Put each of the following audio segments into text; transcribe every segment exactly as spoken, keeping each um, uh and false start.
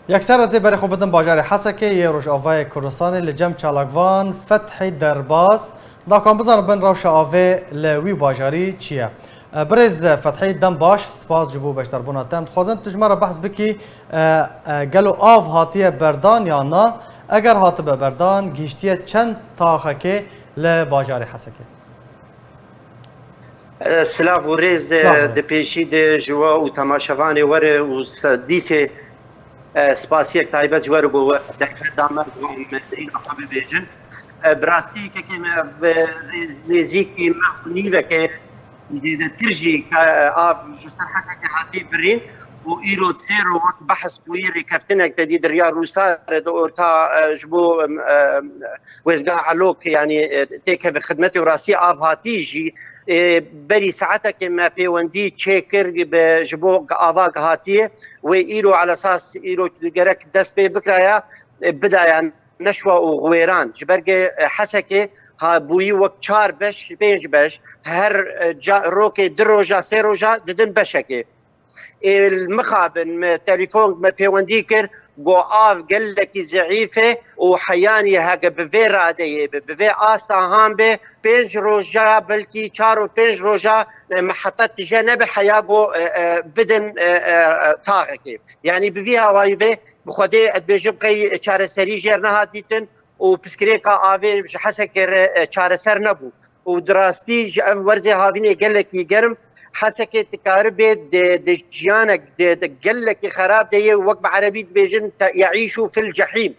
Yekser ez ê berê xwe bidim bajarê Hesekê yê Rojavayê Kurdistanê, li cem çalakvan Fethî Derbaz. Dakan bizanin bin rewşa avê li wî bajarî çi ye. E, birêz Fethî, dem baş, spas ji bo beşdarbûna te. Em dixwazin tu ji me re behs bikî, e, e, gelo av hatiye berdan yan na? Eger hatibe berdan, gihiştiye çend taxekê li bajarê Hesekê? Silav û rêz. Silav û rêz. Di pêşî de ji we û temaşevanê were û se-, dîsê, e, spasiyek taybet ji we re bo we derfet da me, bo em îna xwe bibêjin. E, bi rastî kekê me ve rêz-, nêzîkî meh û nîveke zêdetir jî ka, e, av ji ser Hesekê hatî birîn û îro sê ro wek behs bûyî rêkeftinek te dî di riya Rûsarê de orta, e, ji bo, em, e, Wêzgeha Elok, yanî, e, têkeve xidmetê û rastî av hatî jî, e, berî saetekê me pêwendî çêkir bi, ji bo ava gihatiyê. Wê îro elesas îro gerek dest pê bikiraya, e, bidaya neşwa û xwêran. Ji ber ke, e, Hesekê ha bûyî wek çar beş, pênc beş, her, e, ca-, rokê du roja, sê roja didin beşekê. Ê, li mixabin me telefon, me pêwendî kir, got av gelekî zeîf e û heyanî heke bi vê radeyê be, bi vê asta han be, pênc roja, belkî çar û pênc roja, e, me heta tije nebe heya got, e, e, bidin, e, e, e, taxekê. Yanî bi vî awayî be, bi Xwedê ez dibêjim qey çareserî jêr nehat dîtin û piskirêka avê ji Hesekê re, e, çareser nebû. Û di rastî ji ev werzê havînê gelekî germ, Hesekê dikaribe di, di jiyanek di, di gelekî xerab de yê, wek bi erebî dibêjin, te-, yeîşû fil cehîm.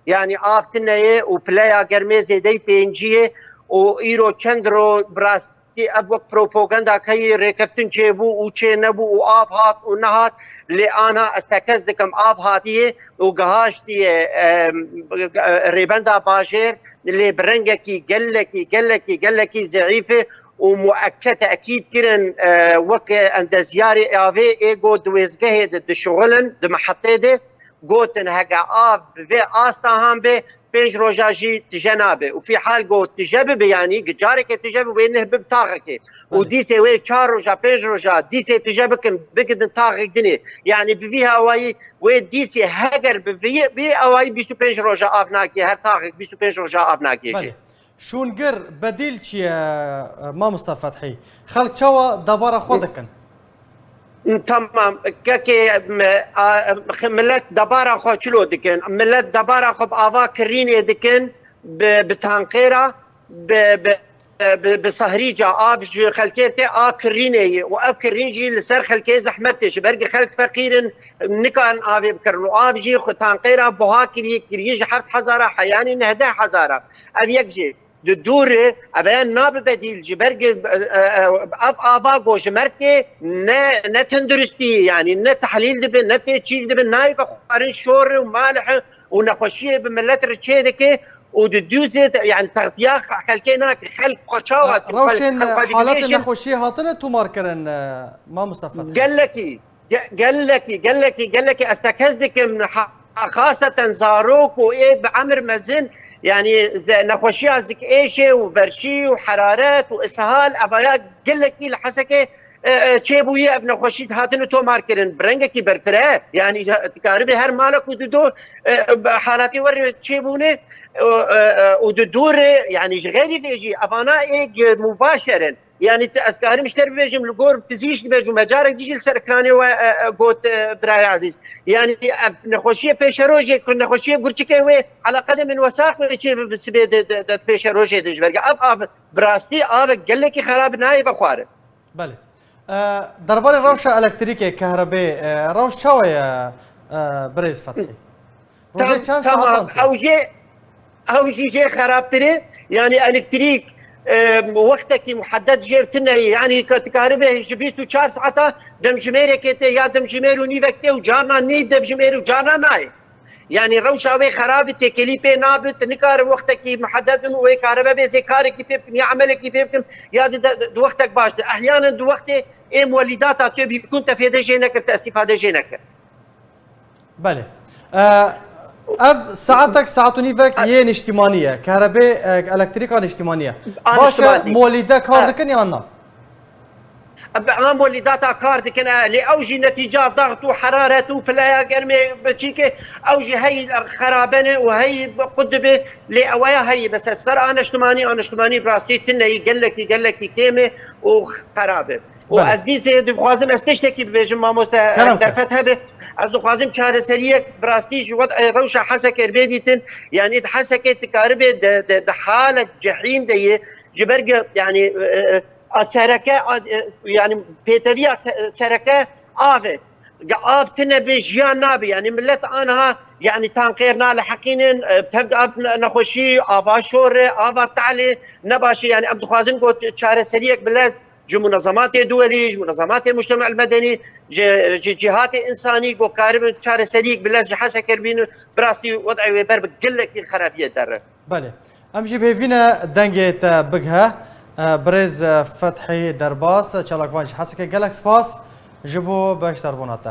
Yanî av tune ye û pileya germê zêdeyî pêncî ye û îro çend ro bi rastî ev wek propaganda keyî rêkeftin çêbû û çê nebû û av hat û nehat, lê ana ez tekez dikim av hatiye û gihaştiye, em, rêbenda bajêr, lê bi rengekî gelekî, gelekî, gelekî zeîf e û muekket, tekîd kirin, e, wek endezyarê avê ê got di wêzgehê de dişuxulin, di mihetê de, gotin heke av bi vê asta han be, pênc roja jî tije nabe. Û fîhal got tije bibe, yanî gi careke tije bibe, wê nih bib taxekê. Û Belê. dîsê wê çar roja, pênc roja, dîsê tije bikin, bigidin taxek dinê. Yanî bi vî hawayî wê dîsê heger bi vî, vî awayî bîst û pênc roja av nake, her taxek bîst û pênc roja av nake jî. Belê. Şûngir, bedîl çi ye, mamosta Fethî? Xelk çawa debara xwe dikin? Tamam, kekê, m-, a, millet debara xwe çilo dikin? Millet debara xwe bi ava kirînê dikin, bi, bi tanqêra, bi, bi, bi, bi sahrîca av ji xelkê tê a kirînê yê û ev kirîn jî li ser xelkê zehmet tê. Ji ber ku xelk feqîr in, nikarin avê bikirin û av jî xwe tanqêra buha kirî, kirî ji heft hezara heyanî nehdeh hezara. Ev yek jî. Di dûrê, ev ê nabe bedîl, ji ber ku, e, e, e, ev ava go ji merkê ne, ne tenduristî, yanî ne tehlîl dibe, ne têçîl dibe, nayê vexwarin, şor û malih û nexweşiyê bi millet re çê dike û di dûzê, yanî textiya xelkê nake. Xelk xwe çawa, rewşên, xelk, xelk xwe halatê dibêjin nexweşiyê hatine tomar kirin, e, mamosta Fethî? Gelekî, ge-, gelekî, gelekî, gelekî ez tekez dikim, ha-, xaseten zarok û ê bi emir mezin, yanî ze-, nexweşiya zik êşê û berşî û heraret û ishal, evaya gelekî li Hesekê, e, e, çêbûyî, ev nexweşî hatine tomar kirin. Bi rengekî berfireh, yanî dikaribe her malek û dido, e, e, halatê were çêbûne, e, e, e, û di dûrê, yanî ji xeyrî vê jî, evana ê gi-, mubaşer in. Yanî tu, ez karim ji te re bibêjim, li gor pizîşk dibêjim, me carek dî jî li ser ekranê we, e, e, got, e, birayê ezîz. Yanî ev nexweşiyê pêşerojê ku nexweşiyê gurçikê wê eleqedê min wesaq wê çê bi sibê de, de, de pêşerojê de ji ber ev av bi rastî avek gelekî xerab nayê vexwarin. Belê. E, derbarê rewşa elektrîkê, kehrebê, e, rewş çawa ye, e, birêz Fethî? Rojê çend saetan tê? Ew jê, ew jî jê xerabtir e. Yanî elektrîk, e, wextekî muheddet jê tune ye. Yanî ka-, dikaribe ji bîst û çar saeta demjimêrekê tê ya demjimêr û nîvek tê û carna nîv demjimêr û carna nayê. Yanî rewşa wê xerab e, têkilî pê nabe, tu nikare wextekî muheddet in û wê kare vebe zê karekî pê bikim ya emelekî pê bikim ya di, di, di wextek baş de. Ehyanen di wextê ê muwelîdata tu bîkûn te fêde jê nekir, te îstîfade jê nekir. Belê. E, ev saetek, saet û nîvek yê niştîmanî ye. Kerebê, e, elektrîka niştîmanî ye. A, baş e, niştimanî. Molîde kar dikin yan na? Em bolî data kar dikin, e, lê ew jî netîca daxt û heraret û pilaya germê bi çîkê, ew jî hey xerabe ne û hey qut dibe, lê eweya hey, mesela ser a neştimanî, a neştimanî bi rastî tune yî gelekî, gelekî kêm e û xerab e. Û Belê. ez dîsê dixwazim ez tiştekî bibêjim, mamoste, Kerem eger ke. derfet hebe, ez dixwazim çareseriyek bi rastî ji wed-, e, rewşa Hesekê bê dîtin, yanî di Hesekê dikaribe di, di, di halek cehîm de ye, ji ber ge-, yanî, e, e, a sereke, a, e, yanî pêteviya te-, sereke av e. Ge av tine bê jiyan nabe. Yanî millet aniha, yanî tankêr naliheqînin, e, tev av ne-, nexweşî, ava şor e, ava talê ne baş e. Yanî em dixwazin got çareseriyek bi lez ji munezematê duwelî, ji munezematê mujtema el medenî, ji, ji cîhatê însanî got karibin çareseriyek bi lez ji Hesekê bînin. Bi rastî wed'ê wê ber bi gelekî xerabiyê derre. Belê. Em jî bi hêvî ne dengê te bighe. E, birêz, e, Fethî Derbas, çalakvan ji Hesekê, gelek spas ji bo beşdarbûna te.